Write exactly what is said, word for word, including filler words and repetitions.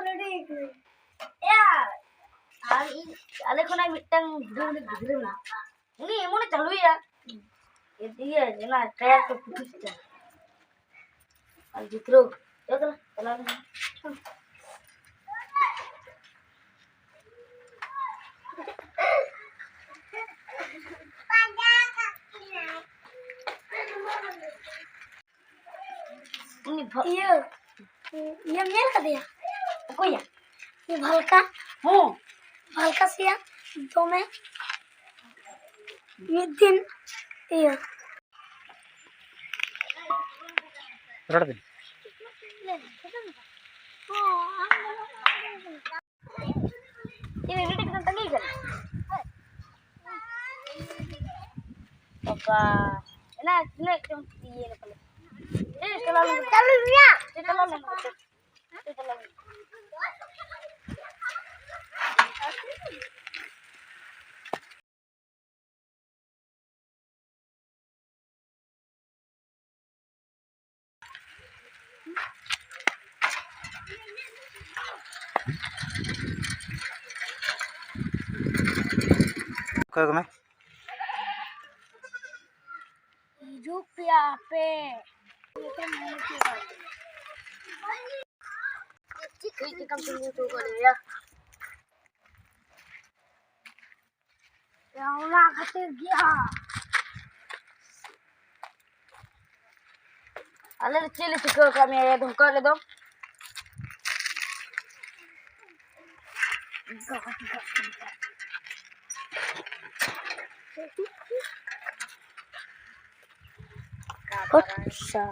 ᱮᱭᱟ, ᱟᱨ ᱤᱧ, ᱟᱞᱮ ᱠᱷᱚᱱᱟᱜ ᱢᱤᱫᱴᱟᱝ ᱦᱩᱰᱤᱧ ᱦᱩᱰᱤᱧ ᱜᱤᱫᱽᱨᱟᱹ ᱢᱮᱱᱟᱭᱟ᱾ ᱩᱱᱤ ᱮᱢᱚᱱᱮ ᱪᱟᱹᱞᱩᱭᱟ, ᱤᱭᱟᱹ, ᱚᱱᱟ ᱴᱟᱭᱟᱨ ᱠᱚ ᱯᱩᱴᱩᱡ ᱛᱟᱭᱟ᱾ ᱟᱨ ᱡᱤᱛᱨᱟᱹᱣ, ᱪᱚ ᱛᱟᱞᱟ, ᱪᱟᱞᱟᱣ ᱞᱮᱱ ᱜᱮ᱾ ᱩᱱᱤ ᱵᱷᱟ- ᱤᱭᱟᱹ, ᱤᱭᱟᱹᱢ ᱧᱮᱞ ᱠᱟᱫᱮᱭᱟ? ᱚᱠᱚᱭᱟ? ᱩᱱᱤ ᱵᱷᱟᱞᱠᱟ᱾ ᱦᱚᱸ᱾ ᱵᱷᱟᱞᱠᱟ ᱥᱮᱭᱟ ᱫᱚᱢᱮ ᱢᱤᱫ ᱫᱤᱱ ᱤᱭᱟᱹ᱾ ᱨᱚᱲ ᱵᱤᱱ᱾ ᱪᱮᱫ ᱵᱤᱱ ᱢᱤᱫᱴᱮᱡ ᱠᱟᱛᱮ ᱛᱟᱺᱜᱤ ᱠᱟᱱᱟ? ᱵᱟᱵᱟ, ᱮᱱᱟ ᱛᱤᱱᱟᱹᱜ ᱪᱚᱝ ᱤᱭᱟᱹ ᱞᱮᱠᱟ᱾ ᱮ, ᱪᱟᱞᱟᱣ ᱞᱮᱱ ᱜᱮ᱾ ᱪᱟᱞᱩᱭ ᱢᱮᱭᱟ᱾ ᱮ, ᱪᱟᱞᱟᱣ ᱞᱮᱱ ᱜᱮ᱾ ᱮ, ᱪᱟᱞᱟᱣ ᱞᱮᱱ ᱜᱮ᱾ ᱚᱠᱚᱭ ᱠᱟᱱᱟᱭ? ᱦᱤᱡᱩᱜ ᱯᱮᱭᱟ ᱟᱯᱮ᱾ ᱪᱮᱫ ᱠᱷᱟᱹᱛᱤᱨ ᱛᱮ ᱠᱟᱢ ᱛᱤᱸᱜᱩ ᱦᱚᱪᱚ ᱟᱠᱟᱫ ᱞᱮᱭᱟ? ᱚᱱᱟ ᱠᱷᱟᱹᱛᱤᱨ ᱜᱮ ᱦᱟᱸᱜ᱾ ᱟᱞᱮ ᱫᱚ ᱪᱮᱫ ᱞᱮ ᱪᱤᱠᱟᱹ ᱟᱠᱟᱫ ᱢᱮᱭᱟ ᱭᱟ ᱫᱷᱚᱢᱠᱟᱣ ᱨᱮᱫᱚ? ᱟᱪᱪᱷᱟ᱾